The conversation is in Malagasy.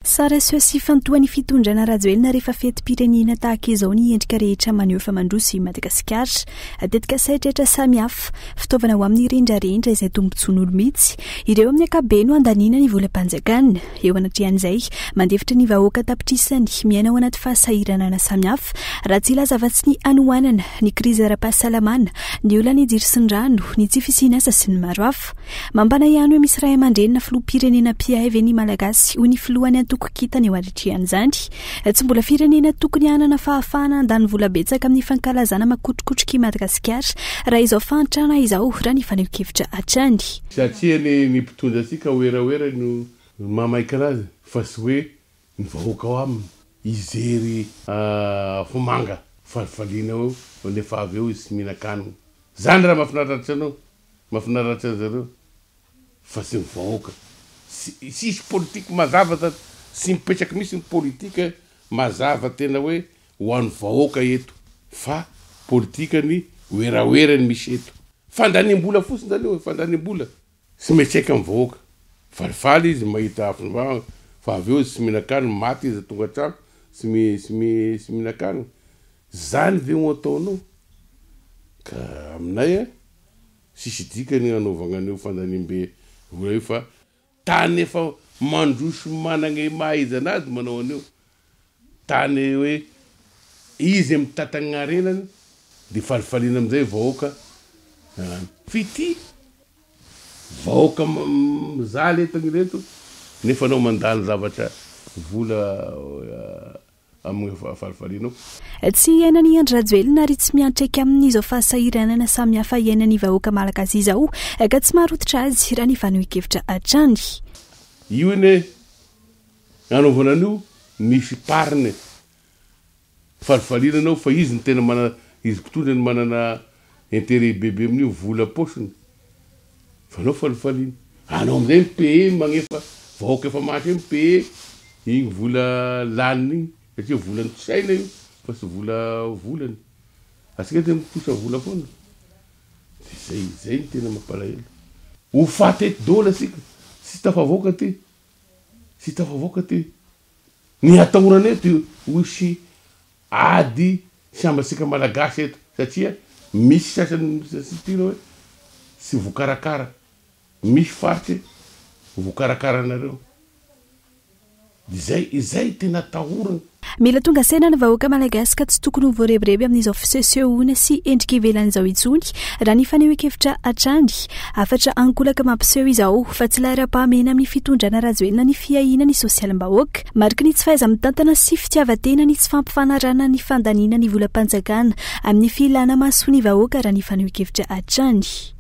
Sary aseho sy ifantohan'ny fitondrana Rajoelina rehefa fetim-pirenena tahaka izao ny endrika rehetra maneho fa mandroso i Madagasikara. Tetikasa haitraitra samihafa, fitaovana ho amin'ny rendrarendra izay tombontsoan'olo-mihitsy. Ireo amin'ny ankapobeny no andaniana ny volam-panjakana. Eo anatrehan'izay, mandefitra ny vahoaka an-tapitrisany miaina ao anaty fahasahiranana samihafa, raha tsy hilaza afa-tsy ny hanoanana, ny krizy ara-pahasalamana, ny olan'ny jiro sy ny rano, ny tsy fisian'asa sy ny maro hafa. Mampanahy ihany hoe misy ray aman-dreny na filoham-pirenena mpiahy ve ny Malagasy, hoy ny filohan'ny antoko Kintana eo anatrehan'izany. Tsy mbola firenena tokony hanana fahafahana handany vola betsaka amin'ny fankalazana makotrokotroka i Madagasikara raha izao fahantrana izao, raha ny fanehoan-kevitra hatrany. Satria anie ny mpitondra antsika werawera no mamaika anazy fa tsy hoe ny vahoaka ao aminy hijery afomanga falifaliana eo nefa avy eo izy tsy mihinan-kanina. Zany raha mahafinaritra anao. Mahafinaritra anzareo fa tsy ny vahoaka. Tsisy politique mazava zany, tsy mipetraky mihitsy ny politique mazava tena hoe ho an'ny vahoaka eto fa politique ny werawera ny misy eto. Fandaniam-bola fotsiny zany io e, fandaniam-bola. Tsy miantraika amin'ny vahoaka. Falifaly izy mahita afomanga fa avy eo izy tsy mihinan-kanina, maty izy tonga an-trano tsy tsy tsy mihinan-kanina. Zany ve ho ataonao? Ka aminay a, tsisy dikany hanaovagna an'io fandaniam-be vola io fa tany efa mandroso managna maha izy anazy manao an'io, tany hoe izy mitantagna harenany de falifaliana amizay vahoaka an, f'ity vahoaka mijaly eto ireto nefa anao mandany zavatra vola amin'ny fahalifalianao. Tsy iainan'i Andry Rajoelina ary tsy miantraika aminy izao fahasahiranana samihafa iainan'ny vahoaka malagasy izao ka tsy maharototra azy raha ny fanehoan-kevitra hatrany. Io anie nanaovana an'io nisy pariny falifaliana anao fa izy no tena manana izy mpitondra no manana interet bebe amin'io vola paosiny fa anao falifaliana anao amizay mi payer magnefa vahoaka efa maty eo mi payer igny vola laniny igny satria vola notsaina io fa tsy vola volany atsika de mitrosa vola foana de zay zay no tena mampalahelo ho faty eto daholo asika tsy tafavoaka ty tsy tafavoaka ty ny atahorana eto de hisy Ady sy ambatsika malagasy eto satria misy sasany tsy tiana hoe tsy vokarakara, misy faritry vokarakaranareo izay izay tena atahorana. Mila tonga saina ny vahoaka malagasy ka tsy tokony ho voarebireby amin'izao fisehosehoana sy endrika ivelany izao intsony, raha ny fanehoan-kevitra hatrany. Hafatra ankolaka mampiseho izao fa tsy laharam-pahamehana amin'ny fitondrana Rajoelina ny fiahiana ny sosialim-bahoaka. Mariky ny tsy fahaiza-mitantana sy fitiavan-tena ny tsy fampifanarahana ny fandaniana ny volam-panjakana amin'ny filana mahasoa ny vahoaka raha ny fanehoan-kevitra hatrany.